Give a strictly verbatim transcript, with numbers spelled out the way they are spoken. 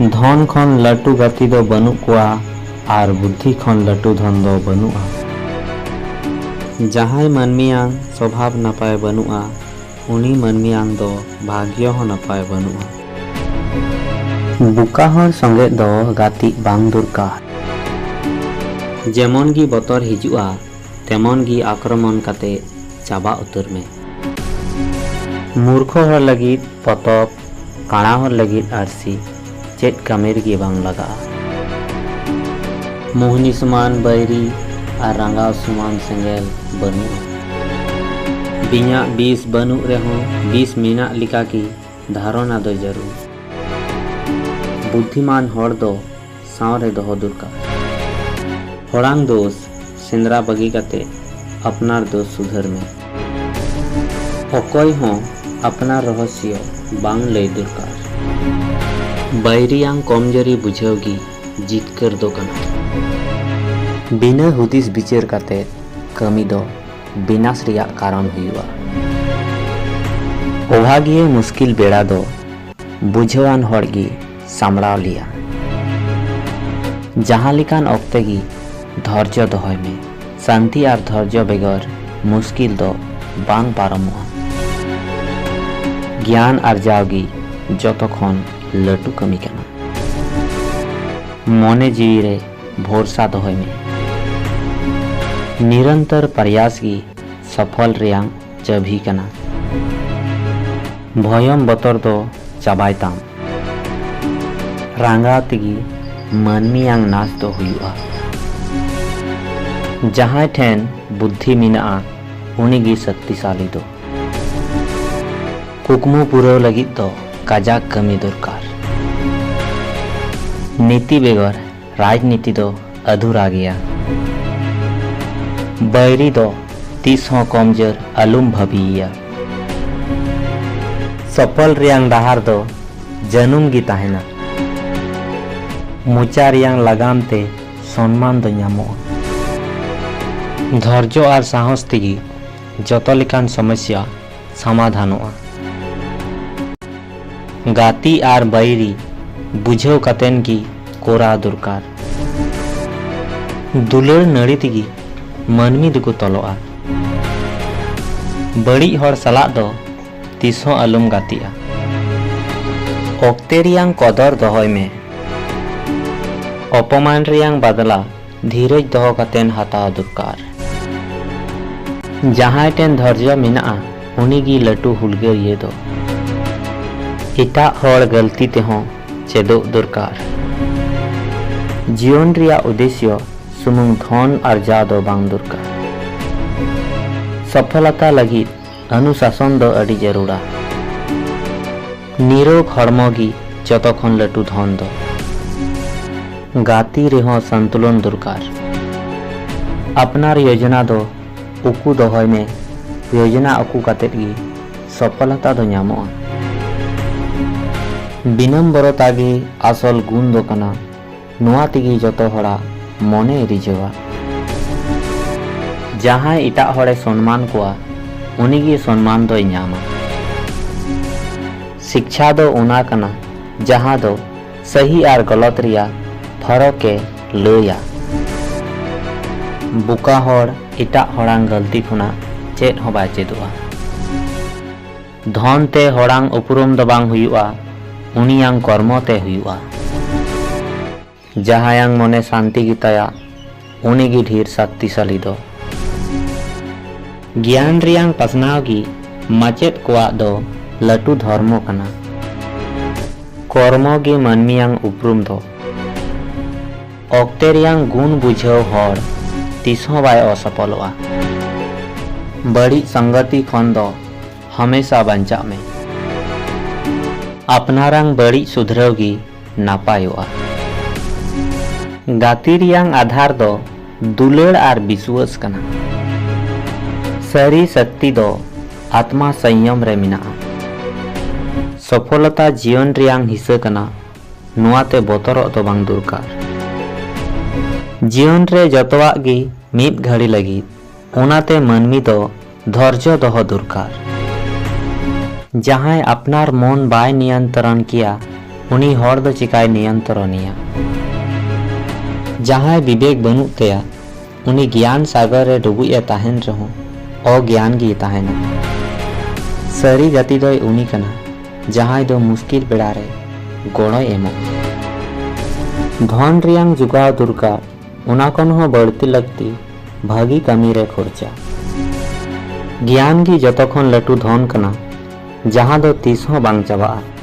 ᱫᱷᱚᱱ ᱠᱷᱚᱱ ᱞᱟᱹᱴᱩ ᱜᱟᱛᱮ ᱫᱚ ᱵᱟᱹᱱᱩᱜ ᱠᱚᱣᱟ ᱟᱨ ᱵᱩᱫᱽᱫᱷᱤ ᱠᱷᱚᱱ ᱞᱟᱹᱴᱩ ᱫᱷᱚᱱ ᱫᱚ ᱵᱟᱹᱱᱩᱜᱼᱟ᱾ ᱡᱟᱦᱟᱸᱭ ᱢᱟᱹᱱᱢᱤᱭᱟᱝ ᱥᱚᱵᱷᱟᱵ ᱱᱟᱯᱟᱭ ᱵᱟᱹᱱᱩᱜᱼᱟ, ᱩᱱᱤ ᱢᱟᱹᱱᱢᱤᱭᱟᱝ ᱫᱚ ᱵᱷᱟᱜᱽᱭᱚ ᱦᱚᱸ ᱱᱟᱯᱟᱭ ᱵᱟᱹᱱᱩᱜᱼᱟ᱾ ᱵᱚᱠᱟ ᱦᱚᱲ ᱥᱚᱸᱜᱮ ᱫᱚ ᱜᱟᱛᱮᱜ ᱵᱟᱝ ᱫᱚᱨᱠᱟᱨ᱾ ᱡᱮᱢᱚᱱ ᱜᱮ ᱵᱚᱛᱚᱨ ᱦᱤᱡᱩᱜᱼᱟ, ᱛᱮᱢᱚᱱ ᱜᱮ ᱟᱠᱨᱚᱢᱚᱱ ᱠᱟᱛᱮ ᱪᱟᱵᱟ ᱩᱛᱟᱹᱨ ᱢᱮ᱾ ᱢᱩᱨᱠᱷᱚ ᱦᱚᱲ ᱞᱟᱹᱜᱤᱫ ᱯᱚᱛᱚᱵ, ᱠᱟᱬᱟ ᱦᱚᱲ ᱞᱟᱹᱜᱤᱫ ᱟᱹᱨᱥᱤ, ᱪᱮᱫ ᱠᱟᱹᱢᱤ ᱨᱮᱜᱮ ᱵᱟᱝ ᱞᱟᱜᱟᱜᱼᱟ᱾ ᱢᱳᱦᱱᱤ ᱥᱚᱢᱟᱱ ᱵᱟᱹᱭᱨᱤ ᱟᱨ ᱨᱟᱸᱜᱟᱣ ᱥᱚᱢᱟᱱ ᱥᱮᱸᱜᱮᱞ ᱵᱟᱹᱱᱩᱜᱼᱟ᱾ ᱵᱤᱧᱟᱜ ᱵᱤᱥ ᱵᱟᱹᱱᱩᱜ ᱨᱮᱦᱚᱸ ᱵᱤᱥ ᱢᱮᱱᱟᱜ ᱞᱮᱠᱟ ᱜᱮ ᱫᱷᱟᱨᱚᱱᱟ ᱫᱚ ᱡᱟᱹᱨᱩᱲ᱾ ᱵᱩᱫᱽᱫᱷᱤᱢᱟᱱ ᱦᱚᱲ ᱫᱚ ᱥᱟᱶ ᱨᱮ ᱫᱚᱦᱚ ᱫᱚᱨᱠᱟᱨ᱾ ᱦᱚᱲᱟᱝ ᱫᱳᱥ ᱥᱮᱸᱫᱽᱨᱟ ᱵᱟᱹᱜᱤ ᱠᱟᱛᱮ ᱟᱯᱱᱟᱨ ᱫᱳᱥ ᱥᱩᱫᱷᱟᱹᱨ ᱢᱮ᱾ ᱚᱠᱚᱭ ᱦᱚᱸ ᱟᱯᱱᱟᱨ ᱨᱚᱦᱚᱥᱭᱚ ᱵᱟᱝ ᱞᱟᱹᱭ ᱫᱚᱨᱠᱟᱨ᱾ ᱵᱟᱹᱭᱨᱤᱭᱟᱝ ᱠᱚᱢᱡᱳᱨᱤ ᱵᱩᱡᱷᱟᱹᱣ ᱜᱮ ᱡᱤᱛᱠᱟᱹᱨ ᱫᱚ ᱠᱟᱱᱟ᱾ ᱵᱤᱱᱟᱹ ᱦᱩᱫᱤᱥ ᱵᱤᱪᱟᱹᱨ ᱠᱟᱛᱮ ᱠᱟᱹᱢᱤ ᱫᱚ ᱵᱤᱱᱟᱥ ᱨᱮᱭᱟᱜ ᱠᱟᱨᱚᱱ ᱦᱩᱭᱩᱜᱼᱟ᱾ ᱚᱵᱷᱟᱜᱤᱭᱟᱹ ᱢᱩᱥᱠᱤᱞ ᱵᱮᱲᱟ ᱫᱚ ᱵᱩᱡᱷᱟᱹᱣᱟᱱ ᱦᱚᱲ ᱜᱮ ᱥᱟᱢᱵᱲᱟᱣ ᱞᱮᱭᱟ᱾ ᱡᱟᱦᱟᱸ ᱞᱮᱠᱟᱱ ᱚᱠᱛᱮ ᱜᱮ ᱫᱷᱳᱨᱡᱚ ᱫᱚᱦᱚᱭ ᱢᱮ᱾ ᱥᱟᱱᱛᱤ ᱟᱨ ᱫᱷᱳᱨᱡᱚ ᱵᱮᱜᱚᱨ ᱢᱩᱥᱠᱤᱞ ᱫᱚ ᱵᱟᱝ ᱯᱟᱨᱚᱢᱚᱜᱼᱟ᱾ ᱜᱮᱭᱟᱱ ᱟᱨᱡᱟᱣ ᱜᱮ ᱡᱚᱛᱚ ᱠᱷᱚᱱ ᱞᱟᱹᱴᱩ ᱠᱟᱹᱢᱤ ᱠᱟᱱᱟ᱾ ᱢᱚᱱᱮ ᱡᱤᱣᱤ ᱨᱮ ᱵᱷᱚᱨᱥᱟ ᱫᱚᱦᱚᱭ ᱢᱮ᱾ ᱱᱤᱨᱚᱱᱛᱚᱨ ᱯᱨᱚᱭᱟᱥ ᱜᱮ ᱥᱚᱯᱷᱚᱞ ᱨᱮᱭᱟᱝ ᱪᱟᱹᱵᱤ ᱠᱟᱱᱟ᱾ ᱵᱷᱚᱭᱚᱢ ᱵᱚᱛᱚᱨ ᱫᱚ ᱪᱟᱵᱟᱭ ᱛᱟᱢ᱾ ᱨᱟᱸᱜᱟᱣ ᱛᱮᱜᱮ ᱢᱟᱹᱱᱢᱤᱭᱟᱝ ᱱᱟᱥ ᱫᱚ ᱦᱩᱭᱩᱜᱼᱟ᱾ ᱡᱟᱦᱟᱸᱭ ᱴᱷᱮᱱ ᱵᱩᱫᱽᱫᱷᱤ ᱢᱮᱱᱟᱜᱼᱟ, ᱩᱱᱤᱜᱮ ᱥᱚᱠᱛᱤᱥᱟᱞᱤ ᱫᱚ᱾ ᱠᱩᱠᱢᱩ ᱯᱩᱨᱟᱹᱣ ᱞᱟᱹᱜᱤᱫ ᱫᱚ ᱠᱟᱡᱟᱠ ᱠᱟᱹᱢᱤ ᱫᱚᱨᱠᱟᱨ᱾ ᱱᱤᱛᱤ ᱵᱮᱜᱚᱨ ᱨᱟᱡᱽᱱᱤᱛᱤ ᱫᱚ ᱟᱫᱷᱩᱨᱟ ᱜᱮᱭᱟ᱾ ᱵᱟᱹᱭᱨᱤ ᱫᱚ ᱛᱤᱥ ᱦᱚᱸ ᱠᱚᱢᱡᱳᱨ ᱟᱞᱚᱢ ᱵᱷᱟᱹᱵᱤᱭᱮᱭᱟ᱾ ᱥᱚᱯᱷᱚᱞ ᱨᱮᱭᱟᱝ ᱰᱟᱦᱟᱨ ᱫᱚ ᱡᱟᱹᱱᱩᱢ ᱜᱮ ᱛᱟᱦᱮᱱᱟ᱾ ᱢᱚᱪᱟ ᱨᱮᱭᱟᱝ ᱞᱟᱜᱟᱢ ᱛᱮ ᱥᱚᱱᱢᱟᱱ ᱫᱚ ᱧᱟᱢᱚᱜᱼᱟ᱾ ᱫᱷᱳᱨᱡᱚ ᱟᱨ ᱥᱟᱦᱚᱥ ᱛᱮᱜᱮ ᱡᱚᱛᱚ ᱞᱮᱠᱟᱱ ᱥᱚᱢᱚᱥᱭᱟ ᱥᱚᱢᱟᱫᱷᱟᱱᱚᱜᱼᱟ᱾ ᱜᱟᱛᱮ ᱟᱨ ᱵᱟᱹᱭᱨᱤ ᱵᱩᱡᱷᱟᱹᱣ ᱠᱟᱛᱮᱱ ᱜᱮ ᱠᱚᱨᱟᱣ ᱫᱚᱨᱠᱟᱨ᱾ ᱫᱩᱞᱟᱹᱲ ᱱᱟᱹᱲᱤ ᱛᱮᱜᱮ ᱢᱟᱹᱱᱢᱤ ᱫᱚᱠᱚ ᱛᱚᱞᱚᱜᱼᱟ᱾ ᱵᱟᱹᱲᱤᱡ ᱦᱚᱲ ᱥᱟᱞᱟᱜ ᱫᱚ ᱛᱤᱥ ᱦᱚᱸ ᱟᱞᱚᱢ ᱜᱟᱛᱮᱜᱼᱟ᱾ ᱚᱠᱛᱮ ᱨᱮᱭᱟᱝ ᱠᱚᱫᱚᱨ ᱫᱚᱦᱚᱭ ᱢᱮ᱾ ᱚᱯᱚᱢᱟᱱ ᱨᱮᱭᱟᱝ ᱵᱟᱫᱞᱟ ᱫᱷᱤᱨᱮᱡᱽ ᱫᱚᱦᱚ ᱠᱟᱛᱮᱱ ᱦᱟᱛᱟᱣ ᱫᱚᱨᱠᱟᱨ᱾ ᱡᱟᱦᱟᱸᱭ ᱴᱷᱮᱱ ᱫᱷᱳᱨᱡᱚ ᱢᱮᱱᱟᱜᱼᱟ, ᱩᱱᱤ ᱜᱮ ᱞᱟᱹᱴᱩ ᱦᱩᱞᱜᱟᱹᱨᱤᱭᱟᱹ ᱫᱚ᱾ ᱮᱴᱟᱜ ᱦᱚᱲ ᱜᱟᱹᱞᱛᱤ ᱛᱮᱦᱚᱸ ᱪᱮᱫᱚᱜ ᱫᱚᱨᱠᱟᱨ᱾ ᱡᱤᱭᱚᱱ ᱨᱮᱭᱟᱜ ᱩᱫᱮᱥᱭᱚ ᱥᱩᱢᱩᱝ ᱫᱷᱚᱱ ᱟᱨᱡᱟᱣ ᱫᱚ ᱵᱟᱝ ᱫᱚᱨᱠᱟᱨ᱾ ᱥᱚᱯᱷᱚᱞᱚᱛᱟ ᱞᱟᱹᱜᱤᱫ ᱚᱱᱩᱥᱟᱥᱚᱱ ᱫᱚ ᱟᱹᱰᱤ ᱡᱟᱹᱨᱩᱲᱟ᱾ ᱱᱤᱨᱳᱜᱽ ᱦᱚᱲᱢᱚ ᱜᱮ ᱡᱚᱛᱚ ᱠᱷᱚᱱ ᱞᱟᱹᱴᱩ ᱫᱷᱚᱱ ᱫᱚ᱾ ᱜᱟᱛᱮ ᱨᱮᱦᱚᱸ ᱥᱚᱱᱛᱩᱞᱚᱱ ᱫᱚᱨᱠᱟᱨ᱾ ᱟᱯᱱᱟᱨ ᱭᱳᱡᱚᱱᱟ ᱫᱚ ᱩᱠᱩ ᱫᱚᱦᱚᱭ ᱢᱮ, ᱭᱳᱡᱚᱱᱟ ᱩᱠᱩ ᱠᱟᱛᱮᱫ ᱜᱮ ᱥᱚᱯᱷᱚᱞᱚᱛᱟ ᱫᱚ ᱧᱟᱢᱚᱜᱼᱟ᱾ ᱵᱤᱱᱚᱢᱵᱚᱨᱚᱛᱟ ᱜᱮ ᱟᱥᱚᱞ ᱜᱩᱱ ᱫᱚ ᱠᱟᱱᱟ, ᱱᱚᱣᱟ ᱛᱮᱜᱮ ᱡᱚᱛᱚ ᱦᱚᱲᱟᱜ ᱢᱚᱱᱮᱭ ᱨᱤᱡᱷᱟᱹᱣᱟ᱾ ᱡᱟᱦᱟᱸᱭ ᱮᱴᱟᱜ ᱦᱚᱲᱮ ᱥᱚᱱᱢᱟᱱ ᱠᱚᱣᱟ, ᱩᱱᱤᱜᱮ ᱥᱚᱱᱢᱟᱱ ᱫᱚᱭ ᱧᱟᱢᱟ᱾ ᱥᱤᱠᱪᱷᱟ ᱫᱚ ᱚᱱᱟ ᱠᱟᱱᱟ, ᱡᱟᱦᱟᱸ ᱫᱚ ᱥᱟᱹᱦᱤ ᱟᱨ ᱜᱚᱞᱚᱛ ᱨᱮᱭᱟᱜ ᱯᱷᱟᱨᱚᱠ ᱮ ᱞᱟᱹᱭᱟ᱾ ᱵᱚᱠᱟ ᱦᱚᱲ ᱮᱴᱟᱜ ᱦᱚᱲᱟᱝ ᱜᱟᱹᱞᱛᱤ ᱠᱷᱚᱱᱟᱜ ᱪᱮᱫ ᱦᱚᱸ ᱵᱟᱭ ᱪᱮᱫᱚᱜᱼᱟ᱾ ᱫᱷᱚᱱ ᱛᱮ ᱦᱚᱲᱟᱝ ᱩᱯᱨᱩᱢ ᱫᱚ ᱵᱟᱝ ᱦᱩᱭᱩᱜᱼᱟ, ᱩᱱᱤᱭᱟᱝ ᱠᱚᱨᱢᱚ ᱛᱮ ᱦᱩᱭᱩᱜᱼᱟ᱾ ᱡᱟᱦᱟᱸᱭᱟᱝ ᱢᱚᱱᱮ ᱥᱟᱱᱛᱤ ᱜᱮᱛᱟᱭᱟ, ᱩᱱᱤᱜᱮ ᱰᱷᱮᱨ ᱥᱟᱠᱛᱤᱥᱟᱞᱤ ᱫᱚ᱾ ᱜᱮᱭᱟᱱ ᱨᱮᱭᱟᱝ ᱯᱟᱥᱱᱟᱣ ᱜᱮ ᱢᱟᱪᱮᱫ ᱠᱚᱣᱟᱜ ᱫᱚ ᱞᱟᱹᱴᱩ ᱫᱷᱚᱨᱢᱚ ᱠᱟᱱᱟ᱾ ᱠᱚᱨᱢᱚ ᱜᱮ ᱢᱟᱹᱱᱢᱤᱭᱟᱝ ᱩᱯᱨᱩᱢ ᱫᱚ᱾ ᱚᱠᱛᱮ ᱨᱮᱭᱟᱝ ᱜᱩᱱ ᱵᱩᱡᱷᱟᱹᱣ ᱦᱚᱲ ᱛᱤᱥᱦᱚᱸ ᱵᱟᱭ ᱚᱥᱚᱯᱷᱚᱞᱚᱜᱼᱟ᱾ ᱵᱟᱹᱲᱤᱡ ᱥᱚᱝᱜᱚᱛᱤ ᱠᱷᱚᱱ ᱫᱚ ᱦᱟᱢᱮᱥᱟ ᱵᱟᱧᱪᱟᱜ ᱢᱮ᱾ ᱟᱯᱱᱟᱨᱟᱝ ᱵᱟᱹᱲᱤᱡ ᱥᱩᱫᱷᱨᱟᱹᱣ ᱜᱮ ᱱᱟᱯᱟᱭᱚᱜᱼᱟ᱾ ᱜᱟᱛᱮ ᱨᱮᱭᱟᱝ ᱟᱫᱷᱟᱨ ᱫᱚ ᱫᱩᱞᱟᱹᱲ ᱟᱨ ᱵᱤᱥᱣᱟᱹᱥ ᱠᱟᱱᱟ᱾ ᱥᱟᱹᱨᱤ ᱥᱟᱠᱛᱤ ᱫᱚ ᱟᱛᱢᱟ ᱥᱚᱝᱭᱚᱢ ᱨᱮ ᱢᱮᱱᱟᱜᱼᱟ᱾ ᱥᱚᱯᱷᱚᱞᱚᱛᱟ ᱡᱤᱭᱚᱱ ᱨᱮᱭᱟᱝ ᱦᱤᱥᱟᱹ ᱠᱟᱱᱟ, ᱱᱚᱣᱟ ᱛᱮ ᱵᱚᱛᱚᱨᱚᱜ ᱫᱚ ᱵᱟᱝ ᱫᱚᱨᱠᱟᱨ᱾ ᱡᱤᱭᱚᱱ ᱨᱮ ᱡᱚᱛᱚᱣᱟᱜ ᱜᱮ ᱢᱤᱫ ᱜᱷᱟᱹᱲᱤ ᱞᱟᱹᱜᱤᱫ, ᱚᱱᱟᱛᱮ ᱢᱟᱹᱱᱢᱤ ᱫᱚ ᱫᱷᱳᱨᱡᱚ ᱫᱚᱦᱚ ᱫᱚᱨᱠᱟᱨ᱾ ᱡᱟᱦᱟᱸᱭ ᱟᱯᱱᱟᱨ ᱢᱚᱱ ᱵᱟᱭ ᱱᱤᱭᱚᱱᱛᱨᱚᱱ ᱠᱮᱭᱟ, ᱩᱱᱤ ᱦᱚᱲ ᱫᱚ ᱪᱤᱠᱟᱭ ᱱᱤᱭᱚᱱᱛᱨᱚᱱᱮᱭᱟ? ᱡᱟᱦᱟᱸᱭ ᱵᱤᱵᱮᱠ ᱵᱟᱹᱱᱩᱜ ᱛᱟᱭᱟ, ᱩᱱᱤ ᱜᱮᱭᱟᱱ ᱥᱟᱜᱚᱨ ᱨᱮ ᱰᱩᱵᱩᱡ ᱮ ᱛᱟᱦᱮᱱ ᱨᱮᱦᱚᱸ ᱚᱜᱮᱭᱟᱱ ᱜᱮᱭ ᱛᱟᱦᱮᱱᱟ᱾ ᱥᱟᱹᱨᱤ ᱜᱟᱛᱮ ᱫᱚᱭ ᱩᱱᱤ ᱠᱟᱱᱟ, ᱡᱟᱦᱟᱸᱭ ᱫᱚ ᱢᱩᱥᱠᱤᱞ ᱵᱮᱲᱟ ᱨᱮ ᱜᱚᱲᱚᱭ ᱮᱢᱚᱜᱼᱟ᱾ ᱫᱷᱚᱱ ᱨᱮᱭᱟᱝ ᱡᱚᱜᱟᱣ ᱫᱚᱨᱠᱟᱨ, ᱚᱱᱟ ᱠᱷᱚᱱ ᱦᱚᱸ ᱵᱟᱹᱲᱛᱤ ᱞᱟᱹᱠᱛᱤ ᱵᱷᱟᱹᱜᱤ ᱠᱟᱹᱢᱤ ᱨᱮ ᱠᱷᱚᱨᱪᱟ᱾ ᱜᱮᱭᱟᱱ ᱜᱮ ᱡᱚᱛᱚ ᱠᱷᱚᱱ ᱞᱟᱹᱴᱩ ᱫᱷᱚᱱ ᱠᱟᱱᱟ, ᱡᱟᱦᱟᱸ ᱫᱚ ᱛᱤᱥ ᱦᱚᱸ ᱵᱟᱝ ᱪᱟᱵᱟᱜᱼᱟ᱾